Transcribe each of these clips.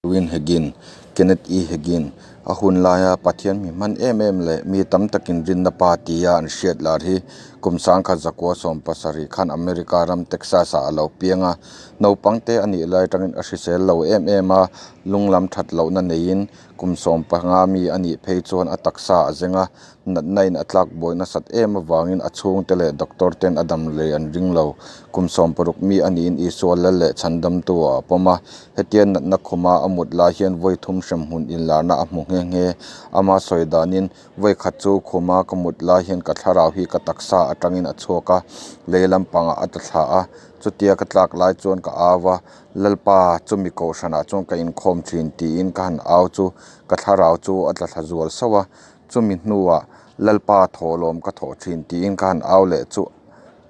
Win Hagin, Kenneth E. Hagin, a hun laia Pathian mi hman em em leh mi tam takin rinna pa tia an hriat lar hi kum 1917 khan America ram Texas-ah a lo piang a. Naupang te a nih lai atangin a hrisel lo em em a, lung lam that lohna neiin kum 15 mi a nih phei chuan a taksa a zeng a, natna in a tlak buai nasat em avangin a chhungte leh doctor ten a dam leh an ring lo. Kum 60 mi a niin Isua Lal leh Chhandamtu ah a pawm a, hetia natna khuma a mut lai hian vawi thum hremhmun inlarna a hmu nghe nghe. Ama sawi danin, Vawi khat chu khuma ka mut lai hian ka thlarau hi ka taksa atangin a chhuak a, lei lampangah a tla thla a, chutia ka tlak lai chuan ka au va, Lalpa, chumi kohhranah chuan ka inkhawm thin tiin ka han au chu ka thlarau chu a tla thla zual sauh a, chumi hnuah Lalpa thawhlawm ka thawh thin tiin ka han au leh chu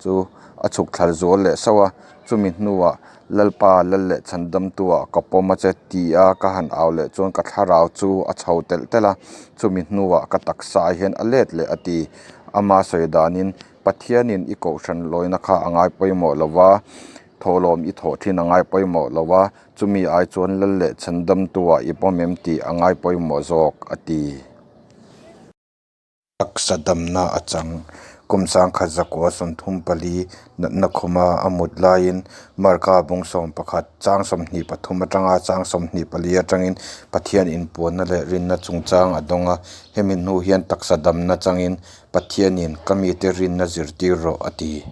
chu a chhuk thla zual leh sauh a, chumi hnuah Lalpa Lal leh Chhandamtua ka pawm a che tia ka han au leh chuan ka thlarau chu a chho telh telh a, chumi hnuah ka taksa ah hian a let leh a ti. Ama sawi danin Pathianin i kohhran lawina kha a ngai pawimawh lo va, thawhlawm i thawh thin a ngai pawimawh lo va, chumi ai chuan Lal leh Chhandamtua i pawm em tih a ngai pawimawh zawk a ti. Taksa damna a chang. Kum 1934 natna khuma a mut laiin Marka bung 11 chang 23 atanga chang 24 atangin Pathian inpuanna leh rinna chungchang a dawng a. Hemi hnu hian taksa damna changin Pathianin ka mite rinna zirtir rawh a ti.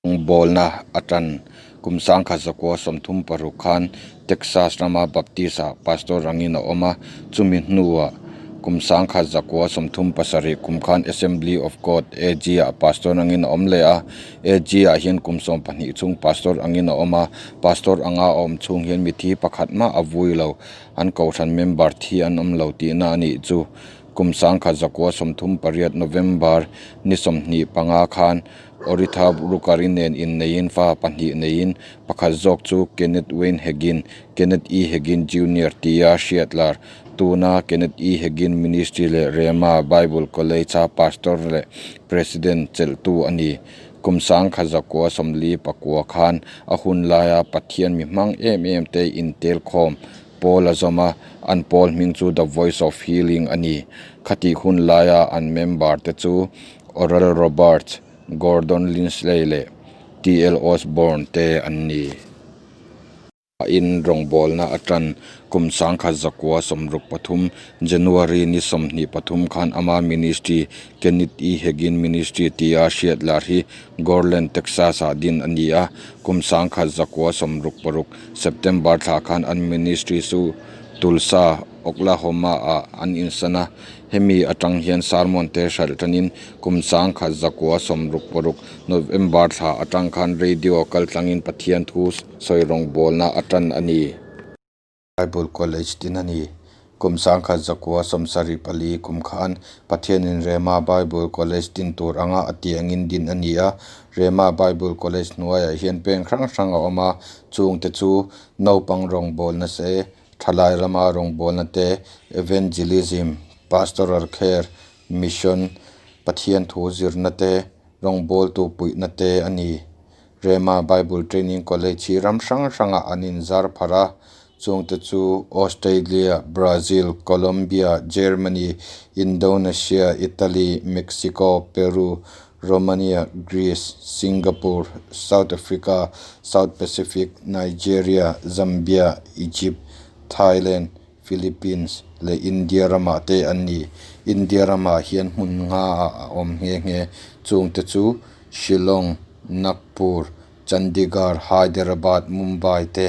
Rawngbawlna a tan. Kum 1936 khan Texas rama Baptist-ah pastor angin a awm a, chumi hnuah kum 1937 kum khan Assembly of God, AG, ah pastor angin a awm leh a. AG-ah hian kum 12 chhung pastor angin a awm a, pastor anga a awm chhung hian mithi pakhat mah a vui lo, an kohhran member thi an awm lo tihna a nih chu. Kum 1938 November ni 25 khan Oritha Rukari nen inneiin fa pahnih neiin pakhat zawk chu Kenneth Wayne Hagin, Kenneth E. Hagin Junior tia hriat lar. Tuna Kenneth E. Hagin Ministry leh Rhema Bible College-a pastor leh president chelhtu a ni. Kum 1949 khan a hun laia Pathian mi hmang em em te intelkhawm pawl a zawm a, an pawl hming chu The Voice of Healing a ni. Khatih hun laia an member te chu Oral Roberts, Gordon Lindsay leh TL Osborn te an ni. A in rawngbawlna a tan kum 1963 January ni 23 khan ama ministry Kenneth E. Hagin Ministry tia hriat lar hi Garland, Texas-ah din a ni a. Kum 1966 September thla khan an ministry chu Tulsa, Oklahoma-ah an insan a. Hemi atang hian sermon te hralh tanin kum 1966 November thla atang khan radio kaltlangin Pathian thu sawi rawngbawlna a tan a ni. Bible College din a ni. Kum 1974 kum khan Pathianin Rhema Bible College din tur anga a tiangin din a ni a. Rhema Bible College hnuaiah hian peng hrang hrang a awm a, chungte chu naupang rawngbawlna se, Thalai rama rawngbawlna te, Evangelism, Pastoral Care, Mission, Pathian thu zirna te, rawngbawltu puihna te a ni. Rhema Bible Training College hi ram hrang hrangah an inzar pharh a, chungte chu Australia, Brazil, Colombia, Germany, Indonesia, Italy, Mexico, Peru, Romania, Greece, Singapore, South Africa, South Pacific, Nigeria, Zambia, Egypt, Thailand, Philippines leh India ramah te an ni. India ramah hian hmun nga ah a awm nghe nghe. Chungte chu Shillong, Nagpur, Chandigarh, Hyderabad, Mumbai te.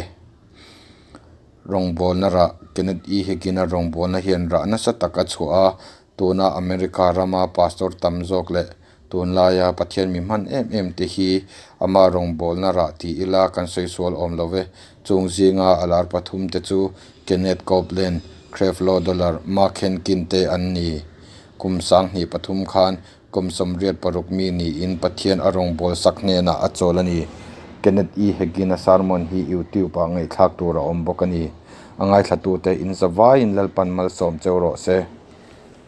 Rawngbawlna rah, Kenneth E. Hagin-a rawngbawlna hian rah nasa tak a chhuah a, Tuna America rama pastor tam zawk leh tunlaia Pathian mi hman em em te hi ama rawngbawlna rah ti ila kan sawi sual awm lo ve. Chung zinga a lar pathum te chu Kenneth Copeland, Creflo Dollar, Mark Henkin te an ni. Kum 2003 khan kum 86 mi niin Pathian a rawngbawlsak hnenah a chawl a ni. Kenneth E. Hagin-a sermon hi YouTube ah ngaihthlak tur a awm bawk a ni. A ngaithlatute in zavaiin Lalpan malsawm cheu rawh se.